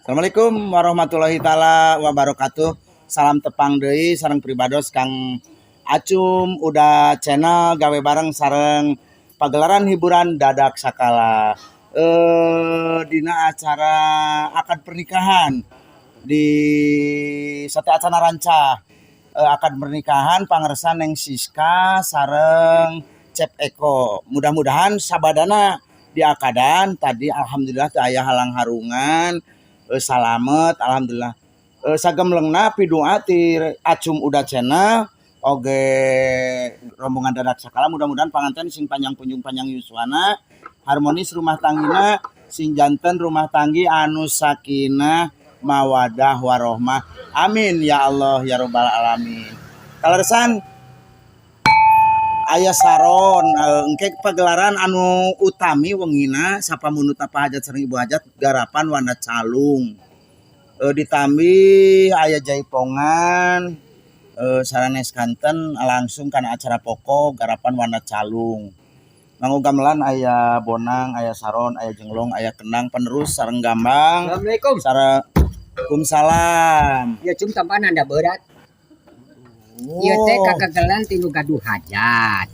Assalamualaikum warahmatullahi taala wabarakatuh. Salam tepang deui sareng pribados Kang Acum udah channel gawe bareng sareng pagelaran hiburan Dadak Sakala. Dina acara akad pernikahan di Sateuacana Rancah. Akad pernikahan pangersa Neng Siska sareng Cep Eko. Mudah-mudahan sabadana di akadan tadi alhamdulillah teu aya halang harungan, salamet alhamdulillah. Sagemlengna pidu'a ti Acum Uda Channel oge rombongan Dadak Sakala, mudah-mudahan panganten sing panjang punjung panjang yuswana, harmonis rumah tanggina, sing janten rumah tanggi anu sakinah, mawadah, warohmah, amin ya Allah ya robbal alamin. Kaleresan aya saron, engke pagelaran anu utami wengina sapamundut apa hajat sareng ibu hajat garapan wanda calung, ditambi aya jaipongan, sanes kanten langsung kana acara pokok garapan wanda calung. Nganggo gamelan aya bonang, aya saron, aya jenglong, aya kendang penerus sareng gambang. Assalamualaikum. Sareng. Waalaikumsalam. Ya cum tambahan anda berat. Ieu teh kakagelan ti nu gaduh hajat.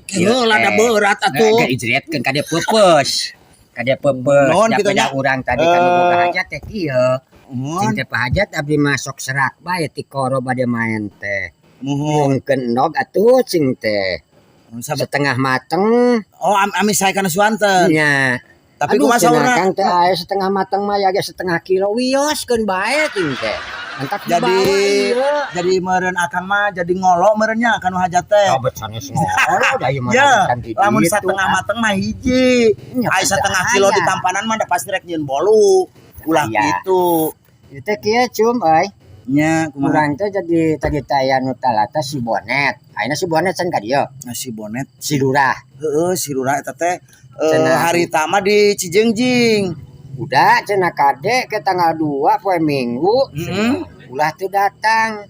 Heula da berat atuh. Ge ijrietkeun ka dieu peupeus. Ka dieu peupeus. Nuhun kitu nya. Daripada urang tadi kan boga hajat teh kieu. Muhun. Cing teh hajat abdi mah sok serak bae ti koro bade main teh. Muhun. Nyungkeun endog atuh cing teh. Setengah mateng. Oh, ami saya kana suanten. Nya. Tapi Aduh, kumaha cenah saurna? Kang teh aya setengah mateng mah ya ge setengah kilo wioskeun bae cing teh. Entak Jadi dibawa ieu. Jadi meureun akang mah jadi ngolo meureun nya kanu hajat teh. Oh, sanes ngolo da ieu mah Ya, kan di lamun ditu, setengah ah. mateng mah hiji. Nya, Ai kan setengah teu kilo aya. di tampanan mah da pasti rek nyieun bolu. Ulah Aya. gitu. Ieu teh kieu cum euy. Nya kumaha? Urang teh jadi tadi teh aya nu talata si Bonet. Ayeuna si Bonet can ka dieu. Nah, si Bonet. Si Lurah. Heeh, si Lurah eta teh Cenah. Hari tama di Cijengjing. Udah cenah kade ke tanggal 2 poe Minggu. Ulah teu datang.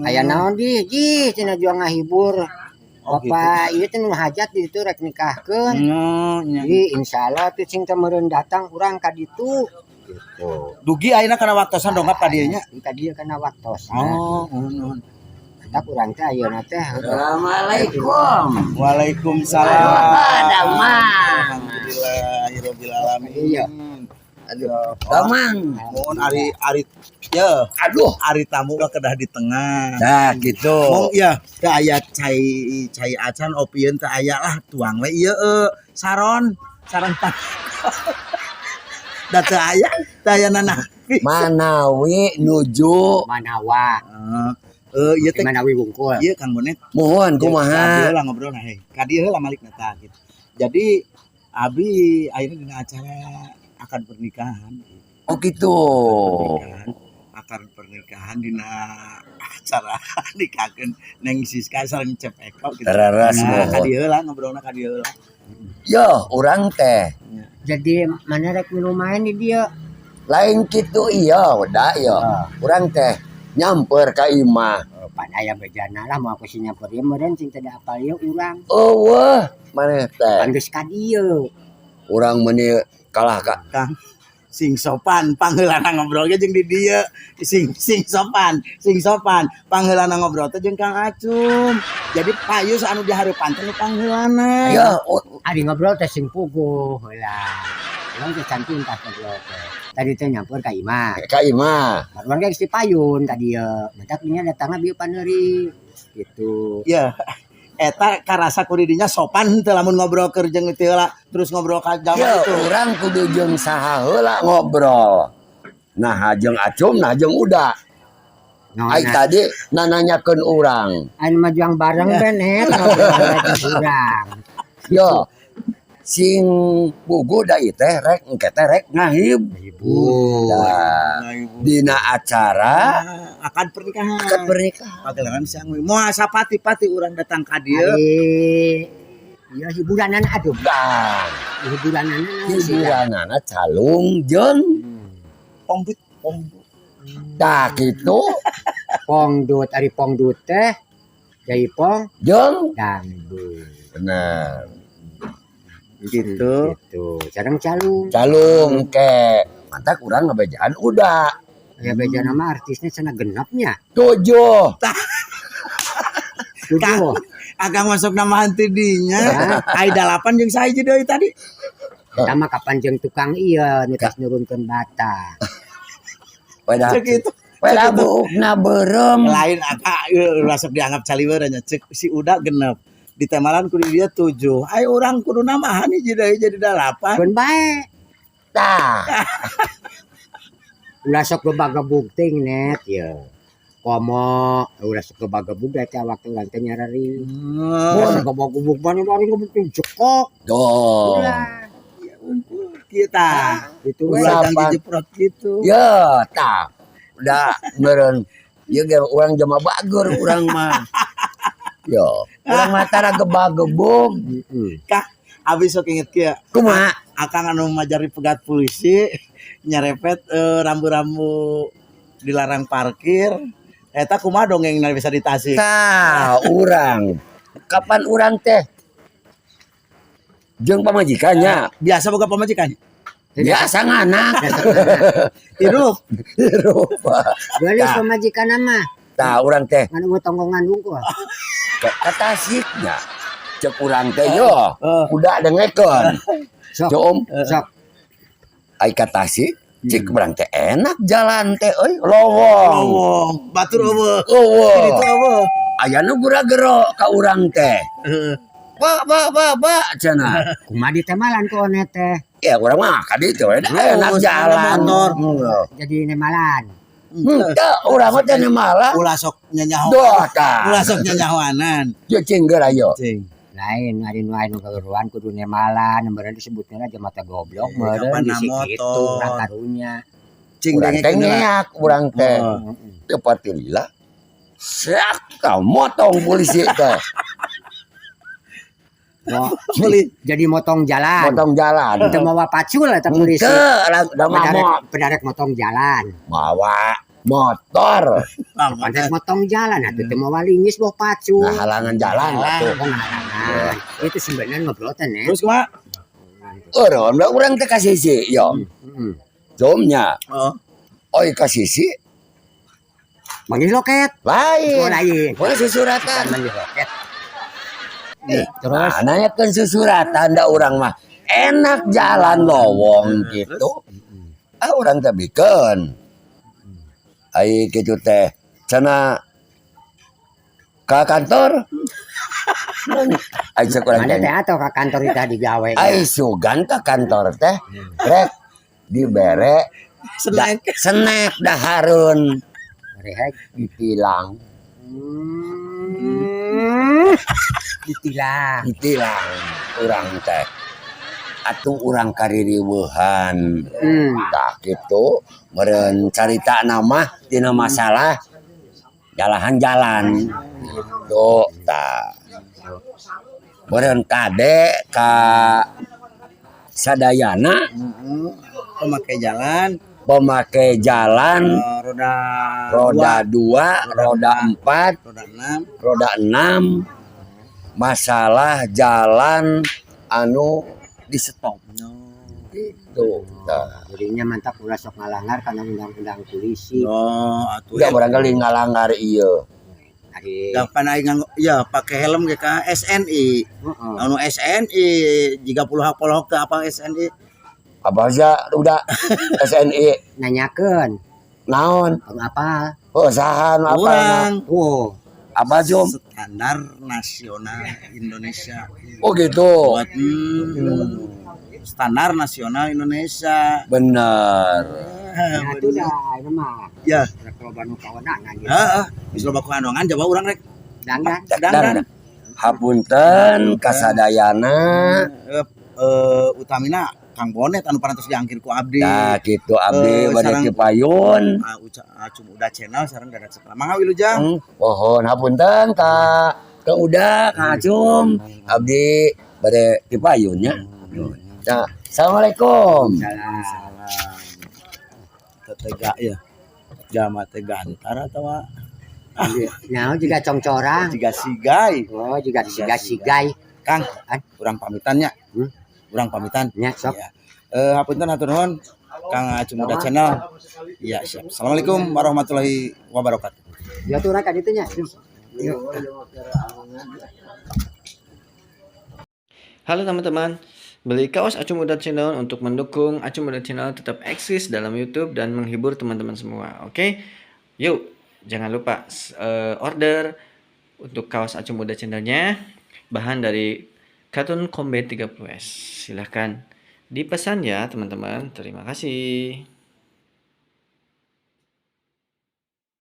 Aya naon di? Ji cenah juang ngahibur. Oh, Bapak ieu teh nu hajat di ditu rek nikahkeun. Oh, nya. Jadi insyaallah tuh cing teh meureun datang urang ka ditu. Gitu. Dugi ayeuna kana waktosan dongkap ka dieu nya. Ka dieu kana waktosna. Oh, nuhun nuhun. Tetap urang teh ayeuna teh. Assalamualaikum. Waalaikumsalam. Damang. Alhamdulillahirabbil alamin. Iya. Aduh. Damang. Mohon ari ari ya, Aduh. Ari tamu mah kedah di tengah. Nah, gitu. Mong ya, teu aya cai cai acan opieun teu aya lah tuang we ieu saron sareng tah. Da teu aya, teu aya nanah. Manawi nuju Manawa. Eh ieu teh Manawi wungkul. Ieu Kang Bonet. Mohon Ka dieu kumaha. Lah ngobrol nah hei. Ka dieu heula malikna tah gitu. Jadi abi ayeuna dina acara akad pernikahan. Oh, gitu. Pernikahan, akad pernikahan dina acara nikahkeun Neng Siska sareng Cep Eko gitu. Tereres Nah, ka mohon. dieu heula ngobrolna ka dieu heula. Yo, urang teh. Jadi mana rek milu main di dieu? Lain kitu iya, udah iya. Urang teh nyamper ka imah. Oh, pan aya bejana lah mau aku sih nyamper ieu meureun cing teh da apal ieu urang. Eueuh, maneh teh. Pan geus ka dieu. Urang meuni kalah ka Kang sing sopan pangheulana ngobrol ge jeung di dieu, sing sing sopan, sing sopan pangheulana ngobrol teh jeung Kang Acum, jadi payus anu dihareupan teh nu pangheulana. Ya, oh, Ari ngobrol teh sing puguh heula. Urang teh can tuntas ngobrol teh. Tadi teh nyamper ka imah. Ka imah. Urang ge geus dipayun ka dieu. Mentak dinya datangna bieu paneuri. Gitu. Ya eta karasa ku didinya sopan teu lamun ngobrol keur jeung teu heula terus ngobrol ka jalma Ya, itu. Urang kudu jeung saha heula ngobrol? Nah, jeung Acum, nah jeung Uda. Nah, Ai tadi nananyakeun urang. Anu mah juang bareng benet ngobrol jeung urang. Yo. Sing puguh da ieu teh rek engke teh rek ngahib. Hibur. Nah, dina acara Akad pernikahan. Akad pernikahan. Pagelaran siang moal sapati-pati urang datang ka dieu. Ari ya hiburanana aduh. Nah, Hiburanana naon sih? Hiburanana calung jeung pongdut pongdut. Tah kitu. Pongdut, ari pongdut teh jaipong jeung dangdut. Bener. Gitu. Gitu. Sareng calung. Calung ke. Mantak urang ngabejaan udah. Ya beja nama artisnya cenah genepnya. 7. 7. Akang masuk nama hantu dinya. Ai 8 jeung sahiji deui tadi. Eta mah kapan jeung tukang ieu nu tos nurunkeun bata. Weda. Cek itu. Weda buukna beureum. Lain akang ieu masuk dianggap caliweur nya, cek si udah genep. Ditemalan kudu dia 7. Ai urang kudu nambahan hiji deui jadi 8. Keun bae. Tah. Ulah sok gebag-gebug ting net ya. Komo ulah sok gebag-gebug da teh waktu urang teh nyarari. Ulah sok gebag-gebug mana bari gebug teh jekok. Tuh. Ulah. Kita. Gitu we. Ulah Sapan. jang dijeprot gitu. Ya, tah. Udah meureun ieu ge urang jama bager urang mah. Yo, urang mah tara gebag-gebug. Heeh. Kah, abis sok inget kieu. Kumaha? Akang anu majari pegat polisi nyerepet rambu-rambu dilarang parkir. Eta kumaha dongeng bisa di Tasik? Tah, urang. Kapan urang teh jeung pamajikannya? Biasa boga pamajikan. Biasa nganak. Hirup. Hirup. Geulis Tah. pamajikan mah. Tah, urang teh Ngan eueuh tongkongan wungkul. ke Tasiknya. Cek urang teh yo, udah dengekeun. Sok. Cum, Sok. ai ka Tasik, cek urang teh enak jalan teh euy, lowong. Lowong, batur eueuh. Eueuh. Itu eueuh. Aya nu gura-gero ka urang teh. Pak, pak, pak, pak, cenah. Kumaha ditemalan ku onet teh? Ya urang mah ka ditu we, enak Oh, jalan. motor. Jadi nemalan. Henteu, urang mah teh malah. Ulah sok nyanyaho. Doh tah. Ulah sok nyanyahoanan. Yo cing geura yo. Cing. Lain ari nu anu kageruan kudu nemalan, meureun disebutna aja mata goblok Eh, meureun kapan bisi na kitu motor. urang karunya. Cing Urang teh dengekeun heula. ngeak urang teh. Oh. Teu parkir lila. Sak tah motong polisi teh. Oh, Beli. jadi motong jalan. Motong jalan. Teu mawa pacul eta polisi. Henteu, da Pedarek, mah pedarek motong jalan. mawa motor. Pedarek motong jalan atuh teu mawa lingis bawa pacul. Nah, halangan jalan atuh. Oh, ngahalangan. Itu sebenarnya ngobrol teh ne. Terus kumaha? Eureun da urang teh ka sisi yo. Heeh. Jomnya. Oh. Oi ka sisi Manggil loket. lain. Oh, lain. Boleh susuratan. Manggil loket. Terus Nah, nanyakeun susuratan da urang mah enak jalan lowong gitu. Ah urang teh bikeun. Ai kitu teh cenah ka kantor. Ai cek urang mana teh. teh atau ka kantor kita digawe. Ai sugan ka kantor teh rek dibere Snack. snack dahareun Rehek. ditilang, Ditilang. Ditilang urang teh. Atuh urang kaririweuhan. Tah kitu meureun carita nama tina masalah jalahan jalan gitu tah. Meureun kade ka sadayana Pemakai jalan, pemakai jalan roda roda 2, roda 4, 2, roda 6. Roda 6, masalah jalan anu di stop gitu tah. Jadinya mantap ulah sok ngalanggar karena undang-undang polisi. Oh, atuh. Udah barangkali ngalanggar ieu. Ari Kapan aing nganggo ya pakai helm ge ka SNI. heeh. Anu SNI jika puluh teu apa SNI. Apa aja udah SNI Nanyakeun naon? kudu apal. Oh, saha nu apa? Urang Oh, Apa Jum? Standar Nasional Indonesia. Oh gitu. Buat standar nasional Indonesia. Bener. Nah itu dah ini mah. Ya, Rek loba nu kawenangan gitu. heeh. Geus loba kuandongan jaba urang rek. Dangdan. Dangdan. Hapunten kasadayana. Utamina Kang Bonet anu parantos diangkir ku abdi. Nah gitu abdi Eh, bade payun. Ah, Acum udah channel sareng Dadak Sekolah. Mangga wilujeng. Pohon hapunten ka Kang Uda, Kang Acum, abdi bade payun nya. Nah, assalamualaikum. Salam. Salam. Tetega ya. Jama teh gantar atau Nah, juga congcorang. jiga sigai. Oh, juga siga-sigai. Kang, An? urang pamitannya. Hmm? Urang pamitan. Nya sok. Ya. Eh, hapunten hatur nuhun. Kang Acum Uda Channel. Iya, siap. Assalamualaikum warahmatullahi wabarakatuh. Ya tuh urang ka ditu nya. Yuk. Halo teman-teman, beli kaos Acum Uda Channel untuk mendukung Acum Uda Channel tetap eksis dalam YouTube dan menghibur teman-teman semua. Oke, yuk jangan lupa order untuk kaos Acum Uda Channelnya, bahan dari Katun Combat 30S. Silahkan dipesan ya teman-teman. Terima kasih.